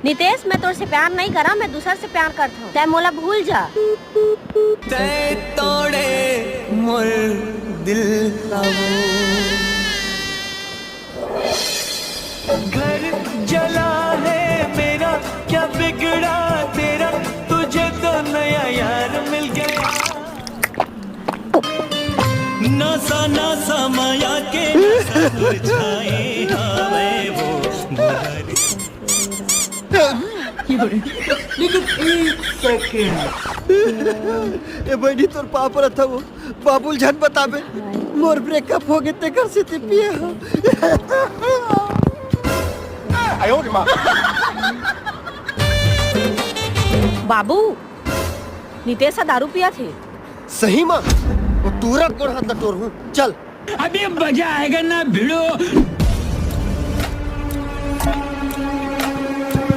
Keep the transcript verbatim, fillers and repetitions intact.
नितेश, मैं तोर से प्यार नहीं करा, मैं दूसर से प्यार करत हूँ। तै मोला भूल जा। तै तोड़े मोर दिल ला वो। घर जला है मेरा, क्या बिगड़ा तेरा, तुझे तो नया यार मिल गया। नासा नासा माया के नशा मुरझाए हवे वो। लेकिन एक सेकंड। ए बहिनी, तोर पाँव परत हवं, बाबू ल झन बताबे, मोर ब्रेकअप होगे तेकर सेती पिए हंव। बाबू, नितेश ह दारू पियत हे। सही म? वो टूरा के गोड़ हाथ ला टोरहूं। चल। अभी मजा आएगा ना भिड़ो।